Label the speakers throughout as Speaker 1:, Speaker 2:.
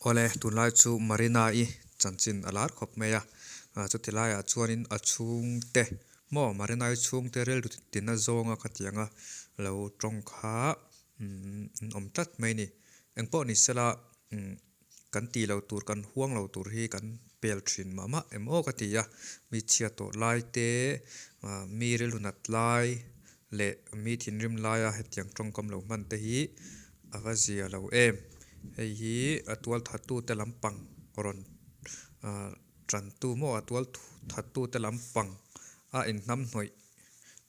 Speaker 1: Awle, tunlai chu Marina-i chanchin a lar khawp mai a, chuti laiah chuanin a chhungte maw Marina-i chhungte rilru tina zawnga khatianga lo tawng kha an awm tlat mai a ni. Engpawh ni sela kan tih loh tur kan huang lo tur hi kan pel thin mah mah em aw ka ti a, mi chhiat tawh lai te mi rilru nat lai leh mi thinrim laia hetiang tawngkam lo hman te hi a va zia lo em. Hei hi a tual thattu te lampang rawn ah tantu maw a tual thattu te lampang a inhnamhnawih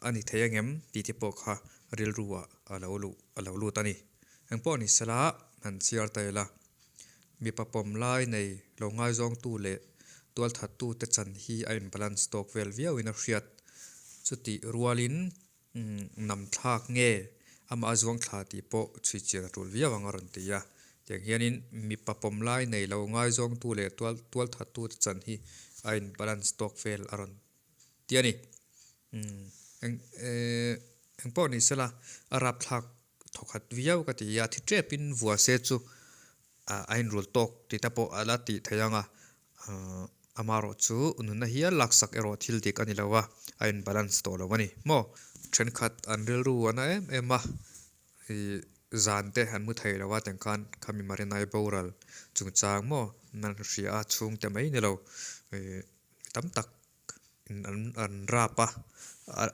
Speaker 1: a ni thei angem tih te pawh kha rilru ah a lo luh a lo lut a ni. Engpawh ni sela han chhiar ta ila mipa pawm lai nei lo ngaizawngtu leh tual thattu te chan hi a in balance tawk vel viau in a hriat. Chutih rualin Nam thlak nge amah a zuang thla tih pawh chhui chian a tul viau ang a rawn ti a. Tiang hianin mipa pawm lai nei lo ngaizawngtu leh tual tual thattu te chan hi a in balance tawk vel a rawn ti a ni. Eng eng pawh ni sela a rapthlak thawkhat viau ka ti a, thi tepin vua se chu a inrul tawk tih te pawh a la tih theih ang a. Amaherawh chu nunna hial laksak erawh thil dik a ni lo a, a in balance tawh lo a ni maw? Thenkhat an rilru a na em em a, ih zan te an mu thei lo a tiang khan khami Marinai boral chungchang maw nan hria a chhungte mai ni lo ih tam tak in an an rap a,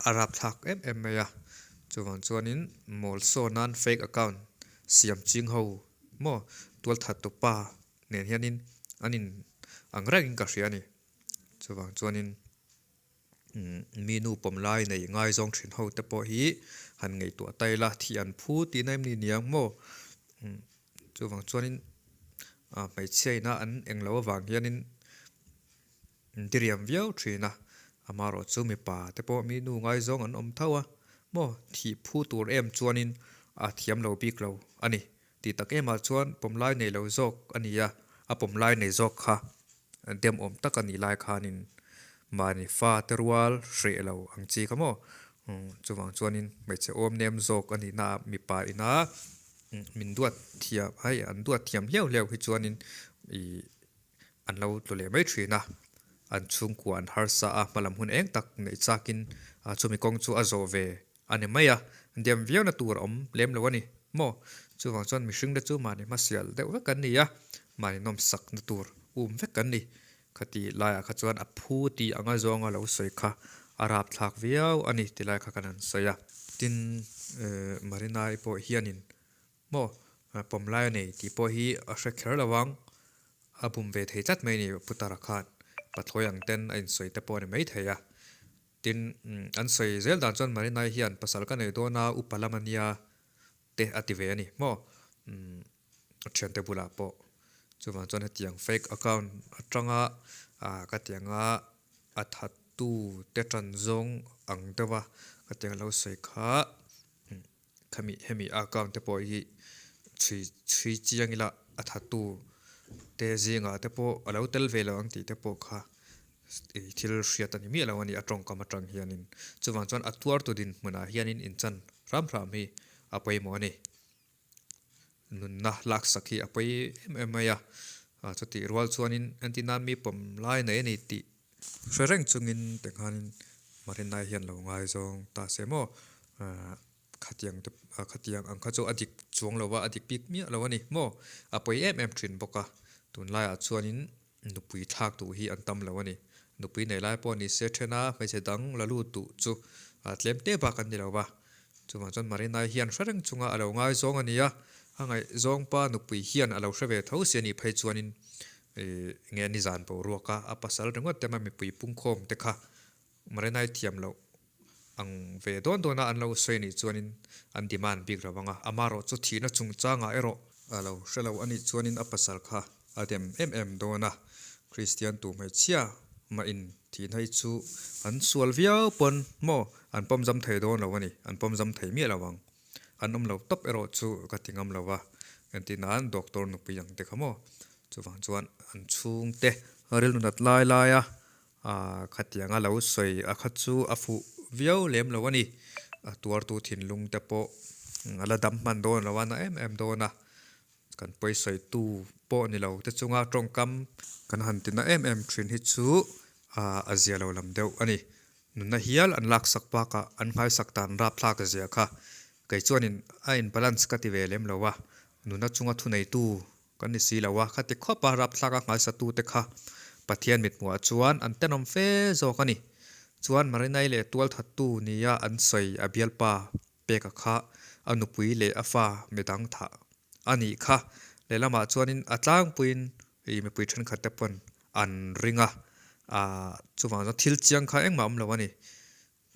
Speaker 1: a rap thlak em em mai a, chuvang chuanin mawl saw nan fake account siam ching ho maw tualthat tupa nen hianin an in ang rengin ka hria a ni. Chuvang chuanin mi nu pawm lai nei ngaizawng thin ho te pawh hi han ngaihtuah ta ila thih an phu tihna em ni niang maw? Chuvang chuanin hmeichhia ina an englo avang hianin an diriam viau thin a, amaherawh chu mipa te pawh mi nu ngaizawng an awm tho a maw? Thih phu tur em chuanin a thiam lo bik lo a ni. Tih tak emah chuan pawmlai nei lo zawk a ni a, a pawmlai nei zawk kha demawm tak a nih lai khanin mahni fa te rual hreh lo ang chi kha maw? Chuvang chuanin hmeichhe awm nem zawk a nihna ah mipa ina min duat thiam hei an duat thiam hliau hliau hi chuanin ih an lo tlu leh mai thin a, an chhungkua an harsa a, hmalam hun eng tak neih chakin chumi kawng chu a zawh ve a ni mai a, diam viauna tur a awm lem lo a ni maw? Chuvang chuan mihring te chu mahni hmasial deuh vek an ni a, mahni nawmsakna tur um vek an ni. Khati laiah kha chuan a phu tih anga zawnga lo sawi kha a rapthlak viau a ni ti lai kha kan han sawi a. Tin, Marina-i pawh hianin maw pawm lai a nei tih pawh hi a hre kher lo ang, a bum ve thei tlat mai a ni Putara khan pathlawi ang ten a insawi te pawh a ni maithei a. Tin, an sawi zel dan chuan Marinai hian pasal ka nei dawn a, upa lam a nia te a ti ve a ni maw? A thiante bulah pawh chuvang chuan hetiang fake account atanga ka tianga a thattu te tan zawng ang deuh a ka tiang lo sawi kha khami hemi account te pawh hi chhui chhui chiang ila a thattu te zingah te pawh a lo tel ve lo ang tih te pawh kha ih thil hriat a ni miah lo a ni a tawngkam atang hianin chuvang chuan a tuartu dinhmunah hianin inchan hram hram hi a pawimawh a ni nunna laksak hi a pawi em em mai a chutih rual chuanin entir nan mi pawm lai nei a ni tih hre reng chungin tikhanin Marinai hian lo ngaizawng ta se maw khatiang te khatiang ang kha chu a dik chuang lo va a dik bik miah lo a ni maw a pawi em em thin bawk a tunlaiah chuanin nupui thlak duh hi an tam lo a ni nupui nei lai pawh ni se then a hmeichhe dang la lut duh chu tlem te bak an ni lo va chuvang chuan Marinai hian hre reng chunga a lo ngaizawng a ni a a ngaihzawng pa nupui hian a lo hre ve tho si a nih phei chuanin Ih nge nizan boruak a, a pasal ringawt te mah mipui pungkhawm te kha Marinai thiam loh ang ve dawn dawn a an lo sawi anih chuanin an demand bik lo ang a, amaherawh chu thihna chungchangah erawh a lo hre lo anih chuanin a pasal kha a dem em em dawn a, Kristian tu hmeichhia mah in thihna hi chu an sual viau pawn maw an pawmzam thei dawn lo a ni, an pawmzam thei miah lo ang. An awm lo tawp erawh chu ka ti ngam lo va, engtin nan doctor nupui ang te kha maw? Chuvang chuan an chhungte rilru nat lai lai a, aah khatianga lo sawi a kha chu a fuh viau lem lo a ni. A tuartu thinlung te pawh a la dam hman dawn lo a, na em em dawn a. Kan pawisawitu pawh ni lo te chunga tawngkam kan han tina em em thin hi chu a zia lo lam deuh a ni. Nunna hial an laksak bakah an nghaisak dan rapthlak zia kha kei chuanin a in balance ka ti ve lem lo a, nunna chunga thuneitu kan ni si lo a, khati khawpa rapthlak a nghaisatu te kha Pathian mithmuhah chuan an tenawm fe zawk a ni. Chuan Marinai leh tualthattu nia an sawi a bialpa Peka kha a nupui leh a fa midang thah a nih kha. Lehlamah chuanin a tlangpuiin ih mipui thenkhat te pawn an ring a, ah chuvang chuan thil chiang kha engmah awm lo a ni.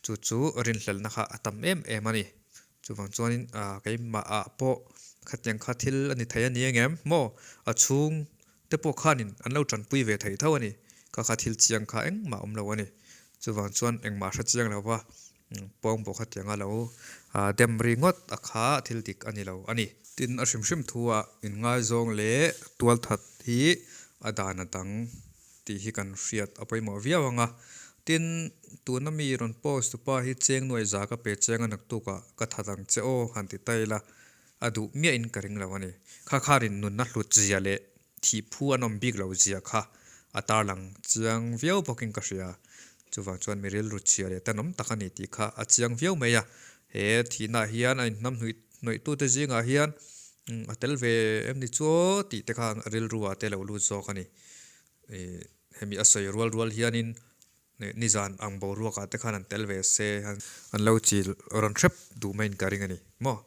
Speaker 1: Chu chu rinhlelhna kha a tam em em a ni. Chuvang chuanin ah keimah ah pawh khatiang kha thil a ni thei a ni engem maw? A chhung te pawh khanin an lo tanpui ve thei tho a ni. Kha kha thil chiang kha engmah awm lo a ni. Chuvang chuan engmah hre chiang lo va pawng pawh khatiang a lo dem ri ngawt a kha thil dik a ni lo a ni. Tin, a hrim hrim thu ah inngaizawng leh tualthat hi a dan a dang tih hi kan hriat a pawimawh viau ang a. Tin, tuna mi rawn post tupa hi cheng nuai za ka pe cheng a naktuk ah ka that ang che aw han ti ta ila a duh miahin ka ring lo a ni. Kha kharin nunna hlut zia leh thih phu an awm bik lo zia kha a tarlang chiang viau bawkin ka hria. Chuvang chuan mi rilru chhia leh tanawm tak a ni tih kha a chiang viau mai a. He thihnaah hian a inhnam hnuihtute zingah hian a tel ve em ni chu aw tih te kha rilruah te lo lut zawk a ni. Hemi a sawi rual rual hianin nizan ang boruakah te khan an tel ve se an lo chil rawn hrep duh maiin ka ring a ni maw.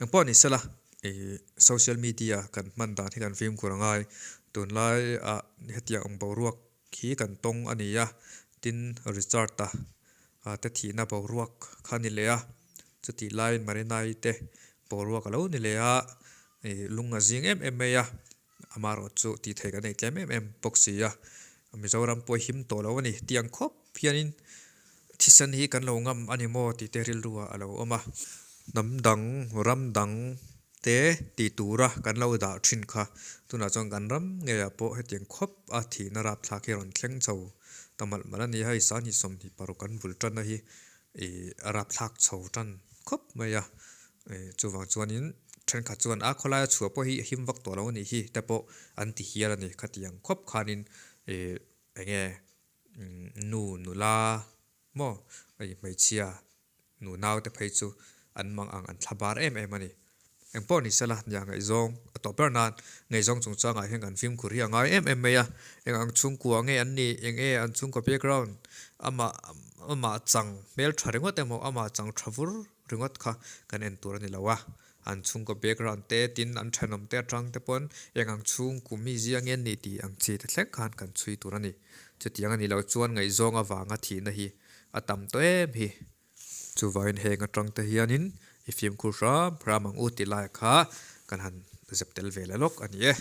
Speaker 1: Engpawh ni sela ih social media kan hman dan hi kan fimkhur a ngai. Tunlaiah hetiang ang boruak khi kan tawng a ni a, tin Richard-a te thihna boruak kha a ni leh a, chutih laiin Marina-i te boruak a lo ni leh a, ih lung a zing em em mai a. Amaherawh chu tih theih kan nei tlem em em bawk si a, Mizoram pawh him tawh lo a ni. Tiang khawp hianin thisen hi kan lo ngam a ni maw tih te rilru ah a lo awm a. Hnam dang, ram dang te tih tura kan lo dah thin kha tunah chuan kan ram ngeiah pawh hetiang khawp a thihna rapthlak hi a rawn thleng chho ta malh malh a ni. Hei 2026 kan bul tanna hi ih a rapthlak chho tan khawp mai a. Chuvang chuanin thenkhat chuan a khawlaia chhuah pawh hi a him vak tawh lo a nih hi te pawh an ti hial a ni. Khatiang khawp khanin ih eng nge nu nula maw hei hmeichhia nu nau te phei chu an mang ang an thla bar em em a ni. Eng pawh ni sela nia ngaihzawng a tawh ber nan ngaihzawng chungchangah hian kan fimkhur hi a ngai em em mai a. Eng ang chhungkua nge an nih eng nge an chhungkua background amah amah chang hmeltha ringawt emaw amah chang tha vur ringawt kha kan en tur a ni lo a, an chhungkaw background te tin an thenawm te atang te pawn eng ang chhungku mi zia nge an nih tih ang chi te thleng khan kan chhui tur a ni. Chutiang a nih loh chuan ngaihzawng avanga thihna hi a tam tawh em hi. Chuvangin heng atang te hianin i fimkhur hram hram ang u tih lai kha kan han zep tel ve la lawk a ni e.